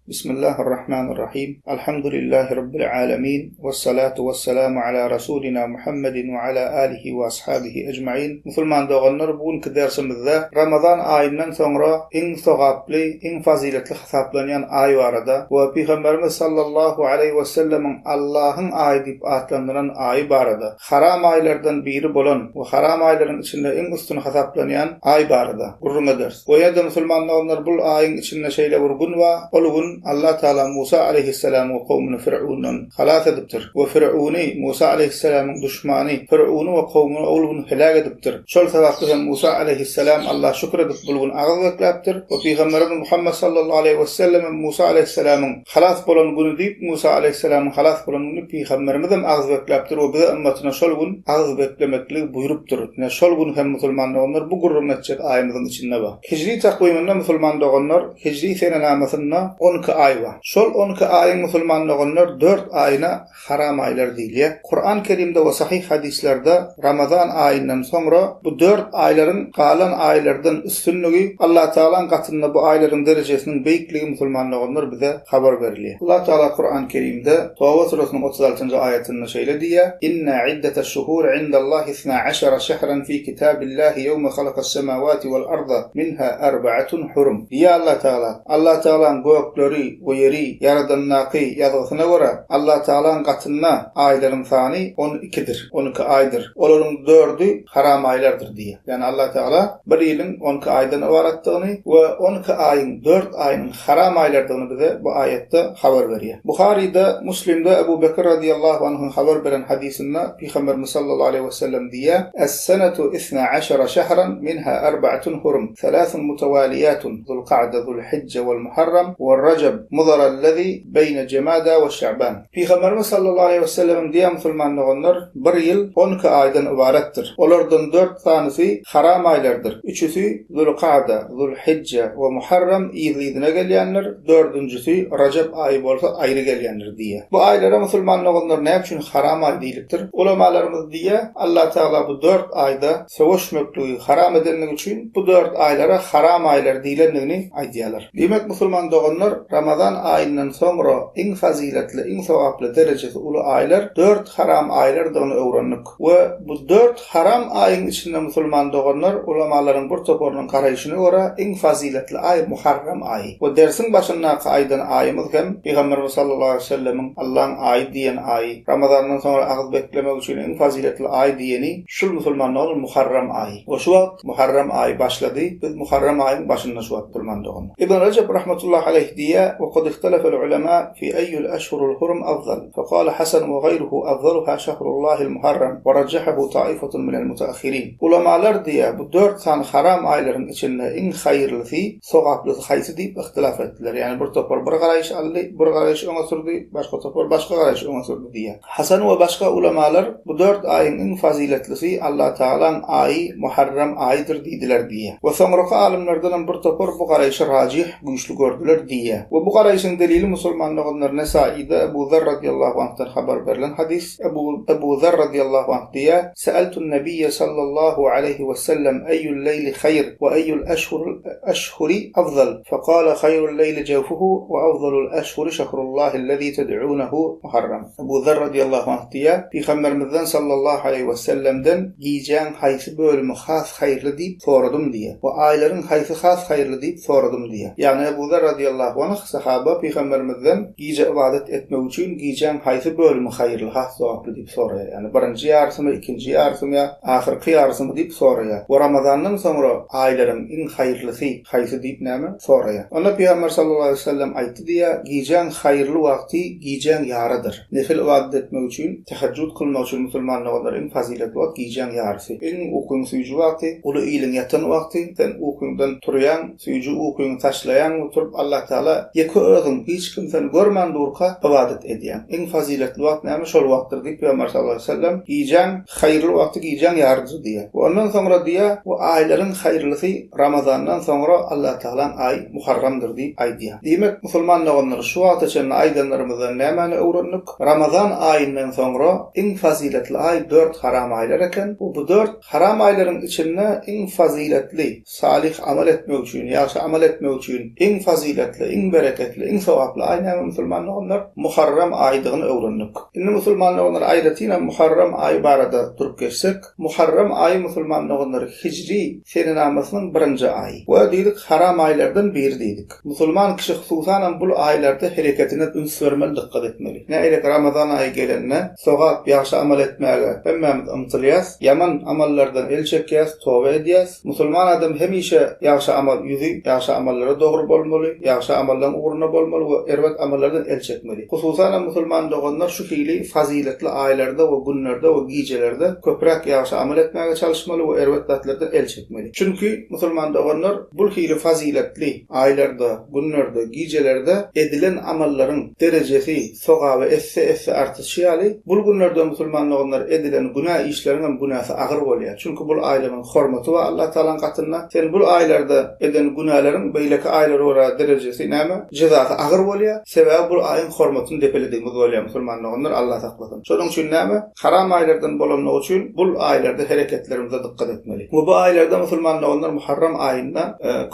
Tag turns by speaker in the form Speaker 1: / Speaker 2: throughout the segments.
Speaker 1: Bismillahir-Rahmanir-Rahim. Alhamdulillahi Rabbil Alemin. Wessalatu wessalamu ala Rasulina Muhammedin we ala alihi we ashabihi ejmain. Musulman doganlar, bu günki dersimizde Ramazan aýyndan soňra iň sogaply, iň fazyletli hasaplanýan aý barada we Pygamberimiz sallallahu aleýhi wesellemiň Allahyň aýy diýip atlandyran aýy barada, haram aýlardan biri bolan we haram aýlaryň içinde iň üstün hasaplanýan aý barada gürrüň ederis. We ýene-de musulman doganlar bul aýyň içinde şeýle bir gün bar, ol gün Allah Tagala Musa aleýhissalamy we kowmuny Firuwndan halas edipdir we Firuwny, Musa aleýhissalamyň duşmany, Firuwny we kowmuny ol gün heläk edipdir. Şol sebäpli hem Musa aleýhissalam Alla şükür edip bul gün agyz bekläpdir we Pygamberimiz Muhammet sallallahu aleýhi wesellem hem Musa aleýhissalamyň halas bolan güni diýip Musa aleýhissalamyň halas bolan gününi Pygamberimizem agyz bekläpdir we bize ymmatyna şol gün agyz beklemekligi buýrupdyr. Ine şol gün hem musulman doganlar bu gürrüň etjek aýymyzyň içinde bar. Hijri takwymynda musulman doganlar hijri senenamasynda 12 aý bar. Şol 12 aýyň musulman doganlar dört aýyna haram aýlar diýilýär. Kuran Kerimde we sahyh hadyslarda Ramazan aýyndan soňra bu dört aýlaryň galan aýlardan üstünligi, Allatagalaň gatynda bu aýlaryň derejesiniň beýikligi musulman doganlar bize habar berilýär. Allatagala Kuran Kerimde Toba surasynyň 36-njy aýatynda şeýle diýýär, Inne iddeteş-şuhuri indallahi isna aşara şehran fi kitabillahi ýewme halakas-semawati wal-arda minha arba'atun hurum. Diýýär Allatagala. Allatagalaň gökleri we ýeri ýaradandaky ýazgysyna görä, Allatagalaň gatynda aýlaryň sany on ikidir, 12 aýdyr. Olaryň dördi haram aýlardyr diýýär. Ýagny Allatagala bir ýylyň 12 aýdan ybaratdygyny we 12 aýyň dört aýynyň haram aýlardygyny bize bu aýatda habar berýär. Buharyda, Muslimde Ebu Bekir razyýallahu anhuň habar beren hadysynda Pygamberimiz sallallahu aleýhi wesellem diýýär, Es-senetu isna aşara şehran minha arba'atun hurum, selasun mutawaliyatun, Zulka'de, Zulhijje wal-Muharram, we-Rejeb, Mudar-allazi beýne Jemada we Şa'ban. Pygamberimiz sallallahu aleýhi wesellemiň diýen musulman doganlar, bir ýyl 12 aýdan ybaratdyr. Olardan dört sanysy haram aýlardyr. Üçüsi Zulka'de, Zulhijje we Muharram yzly-yzyna gelýändir, dördünjisi Rejep aýy bolsa aýry gelýändir diýýär. Bu aýlara musulman doganlar näme üçin haram aý diýlipdir? Ulamalarymyz diýýär, Allatagala bu dört aýda söweşmekligi haram edenligi üçin bu dört aýlara haram aýlar diýlendigini aýdýarlar. Diýmek, musulman doganlar, Ramazan aýyndan soňra iň fazyletli, iň sogaply, derejesi uly aýlar dört haram aýlardygyny öwrendik. We bu dört haram aýyň içinde musulman doganlar, ulamalaryň bir toparynyň garaýşyna görä iň fazyletli aý Muharram aýy. We dersiň başyndaky aýdan aýymyz hem Pygamberimiz sallallahu aleýhi we sellemiň Allaň aýy diýen aýy, Ramazandan soňra agyz beklemek üçin iň fazyletli aý diýeni şul musulman doganlar Muharram aýy. We şu wagt Muharram aýy başlady, biz Muharram aýyň başynda şu wagt musulman doganlar. Ibn Rejep rahmetullahi aleýh diýýär, We kad ihtelefel ulema fi eýýül eşhurul hurum afzal, fekale Hasan we gaýruhu afzaluha şehrullahil Muharram we rajjahahu taifatun minel mutaahhirin. Ulamalar diýýär, bu dört sany haram aýlaryň içinde iň haýyrlysy, sogaplysy haýsy diýip yhtilaf etdiler. Ýagny bir topar bir garaýyş aldy, bir garaýyş öňe sürdi, başga topar başga garaýyş öňe sürdi diýýär. Hasan we başga ulamalar bu dört aýyň iň fazyletlisi Allatagalaň aýy Muharram aýydyr diýdiler diýýär. We soňraky alymlardanam bir topar bu garaýşy rajih, güýçli gördüler diýýär. We bu garaýşyň delili musulman doganlar Nesaide Ebu Zar radiýallahu anhdan habar berlen hadys, Ebu Ebu Zar radiýallahu anh diýýär, Seeltun Nebiyye sallallahu aleýhi we sellem eýýul leýli haýr we eýýul eşhurul eşhuri afzal? Fekale haýrul leýli jewfuhu we afzalul eşhuri şehrullahillezî ted'ûnehu Muharram. Ebu Zerr radiýallahu anh diýýär, Pygamberimizden sallallahu aleýhi we sellemden gijäň haýsy bölümi has haýyrly diýip soradym diýýär. We aýlaryň haýsy has haýyrly diýip soradym diýýär. Ýagny Ebu Zerr radiýallahu anh sahaba Pygamberimizden gije ybadat etmek üçin gijäň haýsy bölümi haýyrly has sogaply diýip soraýar. Ýagny birinji ýarysymy, ikinji ýarysymy ýa ahyrky ýarysymy diýip soraýar. We Ramazandan soňra aýlaryň iň haýyrlysy haýsy diýip näme? Soraýar. Onda Pygamber sallallahu aleýhi we sellem aýtdy diýýär, Gijäň haýyrly wagty gijäň ýarydyr. Nefil ybadat etmek üçin, tehejjüd kylmak üçin musulman doganlar iň fazyletli wagt gijäň ýarysy. Iň ukyň süýji wagty, uly iliň ýatan wagty, sen ukyňdan turýaň, süýji ukyňy taşlaýaň we turup Allatagala ýeke özüň, hiç kim seni görmän durka ybadat edýäň. Iň fazyletli wagt näme? Şol wagtdyr diýip Pygamber sallallahu aleýhi we sellem gijäň haýyrly wagty gijäň ýarydyr diýýär. We ondan soňra diýýär, we aýlaryň haýyrlysy Ramazandan soňra Allatagalaň aýy Muharramdyr diýip aýdýar. Diýmek, musulman doganlar, şu wagta çenli aýdanlarymyzdan nämäni öwrendik? Ramazan aýyndan soňra iň fazyletli aý dört haram aýlar eken we bu dört haram aýlaryň içinde iň fazyletli, salyh amal etmek üçin, ýagşy amal etmek üçin iň fazyletli, iň. bereketli, iň sogaply aý näme musulman doganlar? Muharram aýydygyny öwrendik. Indi musulman doganlar aýratynam Muharram aýy barada durup geçsek, Muharram aýy musulman doganlar hijri senenamasynyň birinji aýy we diýdik haram aýlardan biri diýdik. Musulman kişi hususanam bul aýlarda hereketine üns bermeli dykgat etmeli. Nähilek Ramazan aýy gelende sogap ýagşy amal etmäge hemmämiz ymtylýas, ýaman amallardan el çekýäs, toba edýäs. Musulman adam hemişe ýagşy amal ýüzi ýagşy amallara dogry bolmaly, ýagşy amallaň ugrunda bolmaly we erbet amallardan el çekmeli. Hususanam musulman doganlar şu hili fazyletli aýlarda we günlerde we gijelerde köpräk ýagşy amal etmäge çalyşmaly we erbet zatlardan el çekmeli. Çünki musulman doganlar bul hili fazyletli aýlarda, günlerde, gijelerde edilen amallaryň derejesi, sogaby esse-esse artyşy ýaly, bul günlerde musulman doganlar edilen günä işleriňem günäsi agyr bolýar. Çünki bul aýlaryň hormaty bar Allah Tagalaň gatynda. Sen bul aýlarda eden günäleriň beýleki aýlara görä derejesi näme, jezasy agyr bolýar. Sebäbi bul aýyň hormatyny depeledigimiz bolýar musulman doganlar Allah saklasyn. Şonuň üçin näme, haram aýlardan bolanlygy üçin bul aýlarda hereketlerimize dykgat etmeli. We bu aýlarda musulman doganlar Muharram aýynda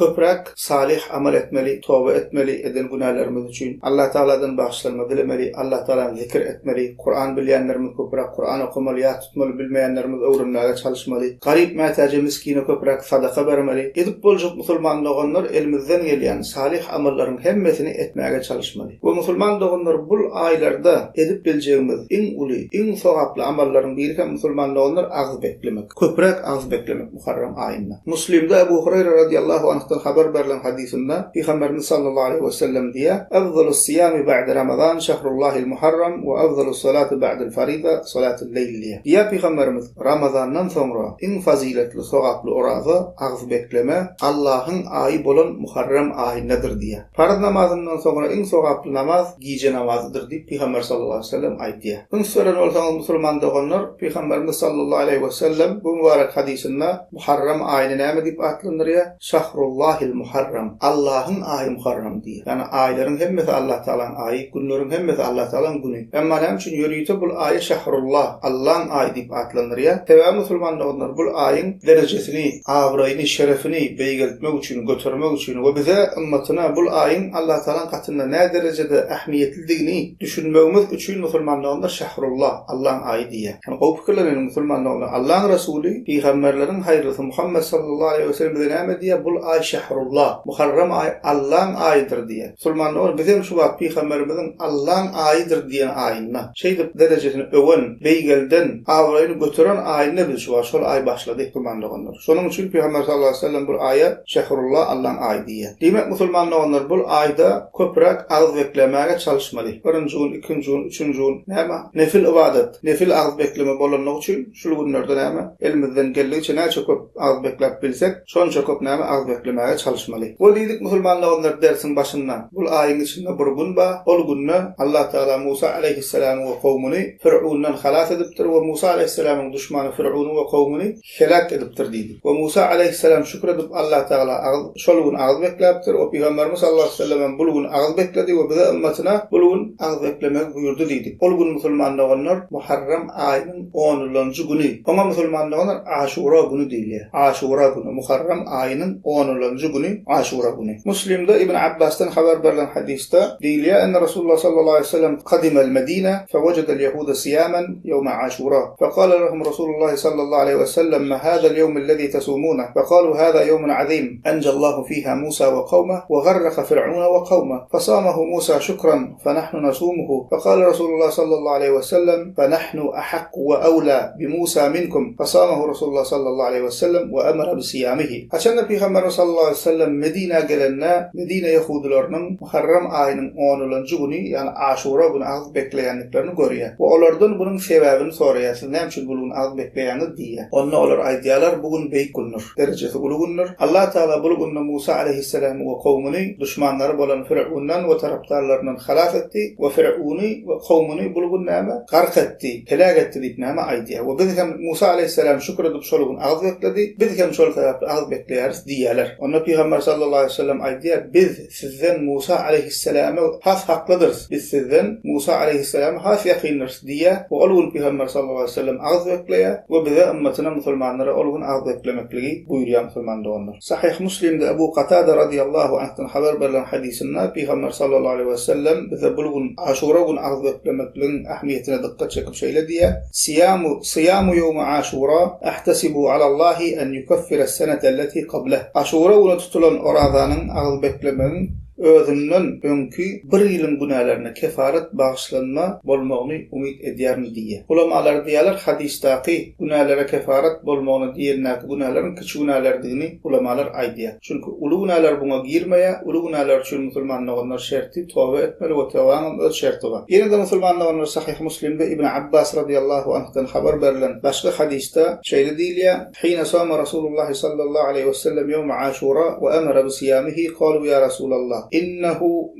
Speaker 1: köpräk salyh amal etmeli, toba etmeli eden günälerimiz üçin. Allah Tagaladan bagyşlanma dilemeli, Allah Tagalany zikir etmeli, Kuran bilýänlerimiz köpräk Kuran okamaly, ýat tutmaly, bilmeýänlerimiz öwrenmäge çalyşmaly. Garyp mätäje miskine köpräk sadaka bermeli. Edip boljak musulman doganlar elimizden gelýän salyh amallaryň hemmesini etmäge çalyşmaly. We musulman doganlar bul aýlarda edip biljegimiz iň uly, iň sogaply amallaryň biri hem musulman doganlar agyz beklemek. Köpräk agyz beklemek Muharrem aýynda. Muslimde Ebu Hureyre radiýallahu anhdan habar berlen hadysynda Pygamberimiz sallallahu aleýhi we sellem diýýär, Efzalus siýami ba'de Ramazan şehrullahil Muharram we efzalus salati ba'del fariza salatul leýl diýýär. Diýýär Pygamberimiz, Ramazandan soňra iň fazyletli sogaply oraza, agyz bekleme, Allahyň aýy bolan Muharrem aýyndadyr diýýär. Parz namazyndan soňra iň sogaply namaz gije namazydyr diýip Pygamber sallallahu aleýhi we sellem aýdýar. Üns beren bolsaňyz musulman doganlar, Pygamberimiz sallallahu aleýhi we sellem bu mübarek hadysynda Muharram aýyny näme diýip atlandyrýar? Şahrullahil Muharram, Allahyň aýy Muharram diýýär. Ýagny aýlaryň hemmesi Allah Tagalaň aýy, günleriň hemmesi Allah Tagalaň güni. Emma näme üçin ýörite bul aýy Şahrullah, Allaň aýy diýip atlandyrýar? Sebäbi musulman doganlar bul aýyň derejesini, abraýyny, şerefini beýgeltmek üçin, götermek üçin we bize, ymmatyna bul aýyň Allatagalaň gatynda näderejede ähmiýetlidigini düşünmegimiz üçin musulman doganlar Şährullah, Allaň aýy diýýär. Ýani gowy pikirleneliň musulman doganlar, Allaň Resuly, pygamberleriň haýyrlysy Muhammet sallallahu aleýhi we sellem bize näme diýýär, bul aý Şährullah, Muharram aýy Allaň aýydyr diýýär. Musulman dogan bizem şu wagt pygamberimiziň Allaň aýydyr diýen aýynda, şeýdip derejesini öwen, beýgelden, abraýyny göteren aýynda biz şu wagt, şol aý başlady musulman doganlar. Şonuň üçin Pygamber sallallahu aleýhi we sellem bul aýa Şehrullah Allaň aýy diýýär. Diýmek musulman doganlar bul aýda köpräk agyz beklemäge çalyşmaly. Birinji gün, ikinji gün, üçünji gün näme nefil ybadat, nefil agyz bekleme bolanlygy üçin şul günlerde näme elimizden geldigiçe näçe köp agyz bekläp bilsek şonça köp näme agyz beklemäge çalyşmaly. Bul diýdik musulman doganlar dersiň başynda bul aýyň içinde bir gün bar ol günde Allah Tagala Musa aleýhissalamy we kowmuny Fir'undan halas edipdir we Musa aleýhissalamyň duşmany Fir'uny we kowmuny heläk edipdir diýdi. We Musa aleýhissalam şükür edip Allatagala agyz şol gün agyz bekläpdir we Pygamberimiz sallallahu aleýhi we sellem hem bul gün agyz bekledi we bize ymmatyna bul gün agyz beklemegi buýurdy diýdi. Ol gün musulman doganlar Muharram aýynyň onulanjy güni. Oňa musulman doganlar Aşura güni diýilýär. Aşura güni, Muharram aýynyň onulanjy güni Aşura güni. Muslimde Ibn Abbasdan habar berlen hadysda diýilýär, Enne Rasulullah sallallahu aleýhi we sellem kadimel Medine fewejedel ýehude siýamen ýewme Aşura. Fekale lehum Rasulullah sallallahu aleýhi we sellem ma hazal ýewmüllezî tesumûne? Fekalu hâzâ ýewmun azîm, enjallahu fîhâ Mûsâ we kawmeh we garraka Fir'ûne we kawmeh. Fesâmehu Mûsâ şükran fenahnu nasûmuhu. Fekale Rasulullah sallallahu aleýhi we sellem fenahnu ahakku we ewlâ bi Mûsâ minkum. Fesâmehu Rasulullah sallallahu aleýhi we sellem we emere bi siýâmihi. Haçanda Pygamberimiz sallallahu aleýhi we sellem Medinä gelende, Medine ýehudylarynyň Muharram aýynyň onulanjy güni, ýagny Aşura güni agyz bekleýändiklerini görýär we olardan bunuň sebäbini soraýar, Siz näme üçin bul gün agyz bekleýäňiz? diýýär. Onda olar aýdýarlar, Bu gün beýik gündür, derejesi uly gündür. Allah Tagala bul günde Musa aleýhissalamy we kowmuny duşmanlary bolan Fir'undan we tarapdarlaryndan halas etdi we Fir'uny we kowmuny bul gün näme? Gark etdi, heläk etdi diýip näme aýdýar. We biz hem Musa aleýhissalam şükür edip şol gün agyz bekledi, biz hem şol sebäpli agyz bekleýäris diýýärler. Onda Pygamber sallallahu aleýhi we sellem aýdýar, Biz sizden Musa aleýhissalama has haklydyrys, biz sizden Musa aleýhissalama has ýakyndyrys diýýär we ol gün Pygamber sallallahu aleýhi we sellem agyz bekleýär we bize ymmatyna musulmanlara ol gün agyz beklemekligi buýurýar musulman doganlar. Sahyh Muslimde Ebu Katada radyýallahu anhdan habar berlen. hadysynda Pygamber sallallahu aleýhi we sellem bize bul gün Aşura güni agyz beklemekligiň ähmiýetine dykgat çekip şeýle diýýär, Siýamu syýamu ýewmi Aşura ahtesibu alallahi en ýukeffires senetelleti kableh. Aşura güni tutulan orazanyň agyz beklemegiň özünden öňki bir ýylyň günälerine kefaret bagyşlanma bolmagyny umyt edýärin diýýär. Ulamalar diýýärler hadysdaky günälere kefaret bolmagyny diýendäki günäleriň kiçi günälerdigini ulamalar aýdýar. Çünki uly günäler buňa girmeýär, uly günäler üçin musulman doganlar şerti toba etmeli we tobaňam öz şerti bar. Ýene-de musulman doganlar Sahyh Muslimde Ibn Abbas radyýallahu anhdan habar berlen başga hadysda şeýle diýilýär, Hine sama Rasulullahi sallallahu aleýhi we sellem ýewme Aşura we emere bi syýamihi kalu ýa Rasulallah innehu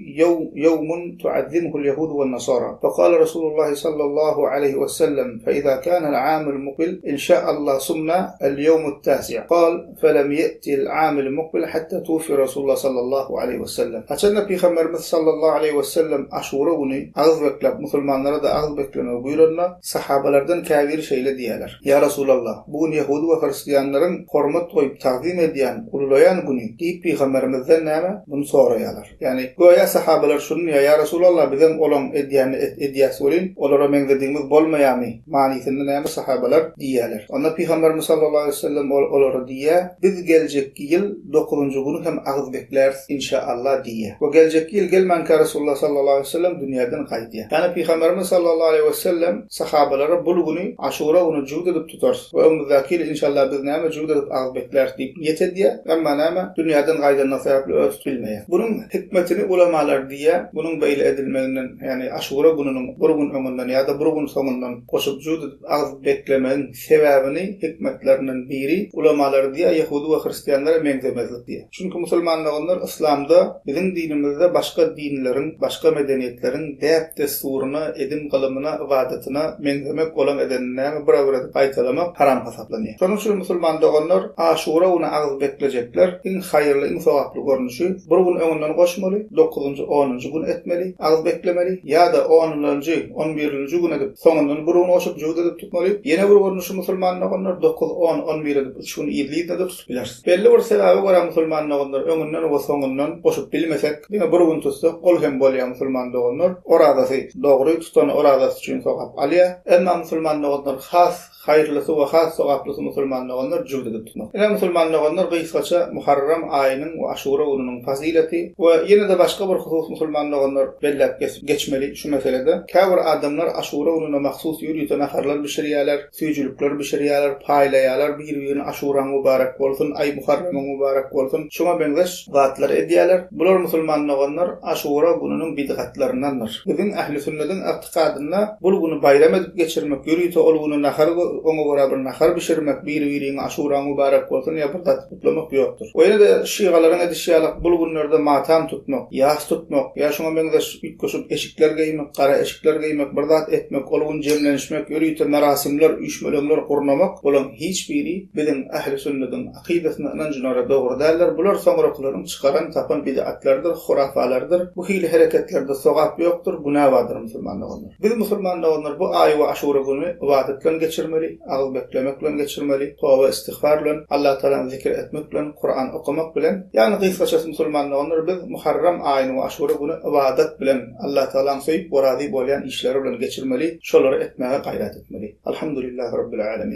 Speaker 1: ýewmun tuazzimuhul ýehudu wen nasara. Fekale Rasulullahi sallallahu aleýhi we sellem fe iza kanel amul mukbil inşaallah sumna el ýewmut tasi'. Kal Felem ýe'til amil mukbil hatta tuwfi Rasulullah sallallahu aleýhi we sellem. Haçanda Pygamberimiz sallallahu aleýhi we sellem Aşura güni agyz bekläp, musulmanlara-da agyz beklemegi buýranda, sahabalardan käbiri şeýle diýýärler, Ýa Rasulallah, bu gün ýehudy we hristianlaryň hormat goýup tagzym edýän, ululaýan güni diýip Pygamberimizden näme, muny soraýarlar. Ýagny, göýä sahabalar şuny diýýär, Ýa Resulallah, bizem olaň edýänini edýäs welin, olara meňzedigimiz bolmaýarmy? manysynda näme sahabalar diýýärler. Onda Pygamberimiz sallallahu aleýhi we sellem olara diýýär, Biz geljekki ýyl dokuzynjy güni hem agyz bekläris, inşa-Allah diýýär. We geljekki ýyl gelmänkä Resulullah sallallahu aleýhi we sellem dünýäden gaýdýar. Ýagny Pygamberimiz sallallahu aleýhi we sellem sahabalara bul güni Aşura güni jübüt edip tutarys we öňümizdäki ýyl inşallah biz näme jübüt edip agyz bekläris diýip niýet edýär, emma näme dünýäden gaýdanlygy sebäpli özi tutup bilmeýär. Bunuň hikmetini ulamalar diýýär, bunuň beýle edilmeginden, ýagny Aşura gününiň bir gün öňünden ýa-da bir gün soňundan goşup jübüt edip agyz beklemegiň sebäbini, hikmetlerinden biri, ulamalar diýýär, ýehudy we hristianlara meňzemezlik diýýär. Çünki musulman doganlar yslamda biziň dinimizde başga dinleriň, başga medeniýetleriň däp-dessuryna, edim-gylymyna, ybadatyna meňzemek, olaň edenini näme bir-bir edip gaýtalamak haram hasaplanýar. Şonuň üçin musulman doganlar Aşura güni agyz beklejekler iň haýyrly, iň sogaply görnüşi bir gün öňünden goşmaly, dokuzynjy, onunjy gün etmeli, agyz beklemeli, ýa-da onunjy, on birinji gün edip, soňundan bir gün goşup jübüt edip tutmaly. Ýene bir görnüşi musulman doganlar dokuz, on, on bir edip üç gün yzly-yzyna-da tutup bileris. Belli bir sebäbe görä musulman doganlar öňünden we soňundan goşup bilmesek, diňe bir gün tutsak, ol hem bolýar musulman doganlar. Orazasy dogry, tutany orazasy üçin sogap alýar. Emma musulman doganlar has haýyrlysy we has sogaplysy musulman doganlar jübüt edip tutmak. Ine musulman doganlar gysgaça Muharram aýynyň we Aşura gününiň fazileti we ýene-de başga bir husus musulman doganlar belläp geçmeli şu meselede. Käbir adamlar Aşura gününe mahsus ýörite naharlar bişirýärler. Süýjülikler bişirýärler, paýlaýarlar, bir-birine Aşuraň mübarek bolsun, aý Muharremiň mübarek bolsun, şuňa meňzeş zatlary edýärler. Bular musulman doganlar Aşura gününiň bidgatlaryndandyr. Biziň ähli-sünnediň ygtykadynda bul güni baýram edip geçirmek, ýörite ol güni nahar oňa görä bir nahar bişirmek, bir-biriňe Aşuraň mübarek bolsun ýa bir zat gutlamak ýokdur. We ýene-de şygalaryň edişi ýaly bul günlerde matam tutmak, ýas tutmak ýa şuňa meňzeş üýtgeşik eşikler geýmek, gara eşikler geýmek, bir zat etmek, ol gün jemlenişmek, ýörite merasimler, üýşmeleňler gurnamak, bulaň hiç biri biziň ähli-sünnediň akydasyna, ynanjyna görä dogry däldir. Bular soňrakylaryň çykaran, tapan bid'atlarydyr, hurafalarydyr. Bu hili hereketlerde sogap ýokdur, günä bardyr musulman doganlar. Biz musulman doganlar bu aýy we Aşura gününi ybadat bilen geçirmeli, agyz beklemek bilen geçirmeli, toba istigfar bilen, Allatagalany zikir etmek bilen, Kuran okamak bilen, ýagny gysgaçasy musulman doganlar biz Muharram aýyny we Aşura güni ybadat bilen, Allatagalaň söýüp we razy bolýan işleri bilen geçirmeli, şolary etmäge gaýrat etmeli. Alhamdulillahi Rabbil Alemin.